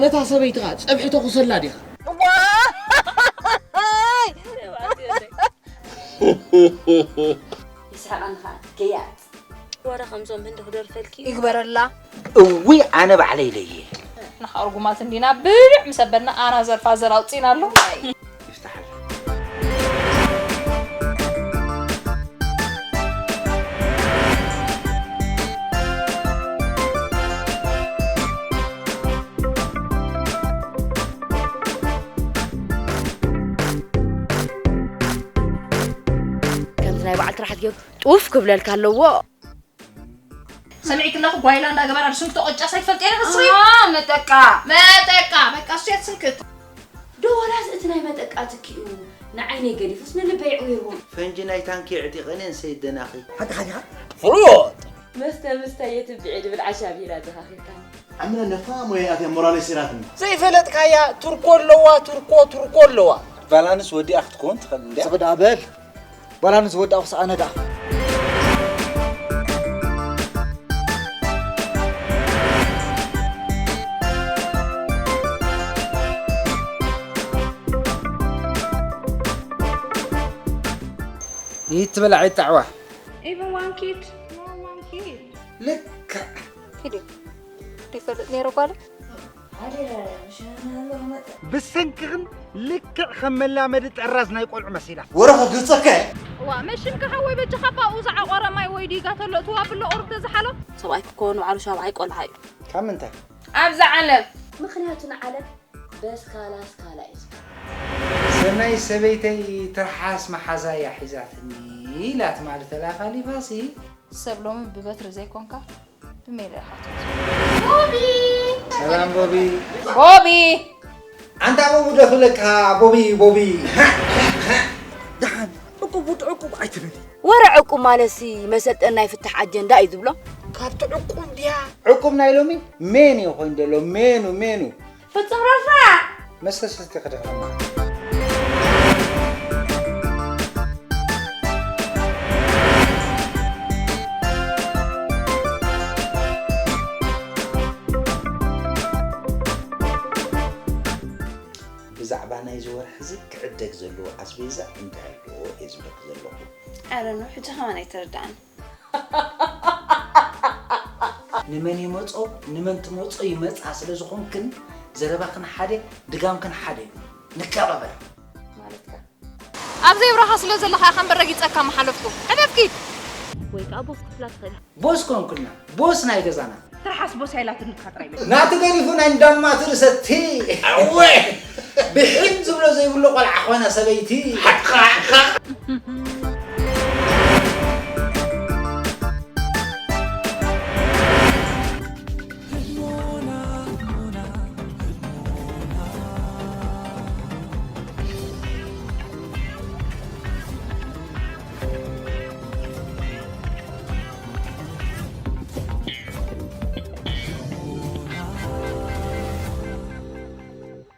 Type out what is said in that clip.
ነታ ሰበይትኻ ጸብሒ ተኹሰላ ዲኻ? ዋይ! ይስሕቐኒ ኸኣ ገያጽ። ወረ ከምዞም ህንዲ ክደርፈልኪ። ይግበረላ። እውይ ኣነ ባዕለይ ለየ። ንኻ ርጉማት እንዲና ብልዕ ምስ ኣበልና ኣና ዘርፋ ዘር ኣውፂና ኣሎ። ይፍታሓል። ከምቲ ናይ በዓል ትራሕት ገይሩ ጡፍ ክብለልካ ኣለዎ። ሰሚዕኪ ኣለኹ ጓይላ እንዳገበራ ስንክቶ ቅጫ ሳይፈልጥ የለ ክስሪ ኣሃ፣ መጠቃ። መጠቃ በቃ እሱ የትስንክት ዶ ወላስ እቲ ናይ መጠቃ ትኪኡ ንዓይነይ ገዲፉስ ንልበይ ዕዊርዎ። ፈንጂ ናይ ታንኪ ዕጢቐን እየን ሰይደናኺ። ሓቂ ሓቂኻ? ፍሉጥ መስተ ምስታይ የትብዒ ድብል ዓሻ ቢራ ዘኻኺርካኒ። ኣምነ ነፋ ሞያ ኣትያ ሞራለይ ሲራትኒ። ዘይፈለጥካያ ቱርኮ ኣለዋ ቱርኮ ቱርኮ ኣለዋ። ባላንስ ወዲኣ ክትከውን ትኽእል እንድያ። ዝቕዳ በል ባላንስ ወዳእኹስ ኣነ ደኣ። ይትበላዕ ይጣዕዋ። Even one kid, no one kid. ልክዕ ኪዱ ይፈልጥ ነይሩ ጓለ ብሰንክኽን ልክዕ ከም መላመዲ ጠራዝ ናይ ቆልዑ መሲላ። ወረኸ ግልፀከ ዋ መሽም ከሓወይ በጃኻ ባኡ ዝዓቆረ ማይ ወይ ዲጋ ተሎ ትዋብሎ ኦርተ ዝሓሎ ሰብኣይ ክኮኑ ዓሉ ሻብዓይ ቆልዓ እዩ ካብ ምንታይ? ኣብዛ ዓለም ምክንያቱ ንዓለም በስካላ ስካላ እዩ ዝብል። ሰናይ ሰበይተይ ትርሓስ መሓዛ እያ ሒዛትኒ ኢላ ትማሊ ተላፋሊፋሲ። ሰብ ሎሚ ብበትሪ ዘይኮንካ ብሜዳ ኢኻ ሰላም ቦቢ። ቦቢ ኣንታ ቦቢ ዶ ክብለካ ቦቢ ቦቢ። ደሓን ዕቁብ ውድ ዕቁብ ኣይትበሊ። ወረ ዕቁብ ማለትሲ መሰልጠን ናይ ፍታሕ ኣጀንዳ እዩ ዝብሎ። ካብቲ ዕቁብ ድያ? ዕቁብ ናይ ሎሚ ሜን እዩ ኮይኑ ዘሎ ሜኑ ሜኑ። ፍጹም ረፋ መሰሰቲ ክድሕረማ። ብዛዕባ ናይዚ ወርሒ እዚ ክዕደግ ዘለዎ ኣስቤዛ እንታይ ኣሎ እየ ዝብለኪ ዘለኹ። ኣረ ኖ ሕጂ ከማን ኣይተረዳእን። ንመን ይመጾ ንመን ትመጾ ይመጻ ስለ ዝኾንክን ዘረባኽን ሓደ ድጋምክን ሓደ እዩ። ንከባበር። ማለትካ ኣብ ዘይብራኻ ስለ ዘለኻ ከም በረጊጸካ ምሓለፍኩ። ሕለፍኪ ወይ ከዓ ቦስ ክፍላ ትኽእል ቦስ ኮንኩልና ቦስ ናይ ገዛና። ትርሓስ ቦስ ኣይላትኒ ትኻ ጥራይ በል። ናቲ ገዲፉ ናይ እንዳማት ርእሰቲ። ኣወ ብሕም ዝብሎ ዘይብሎ ቆልዓ ኾነ ሰበይቲ። ሓቅኻ ሓቅኻ።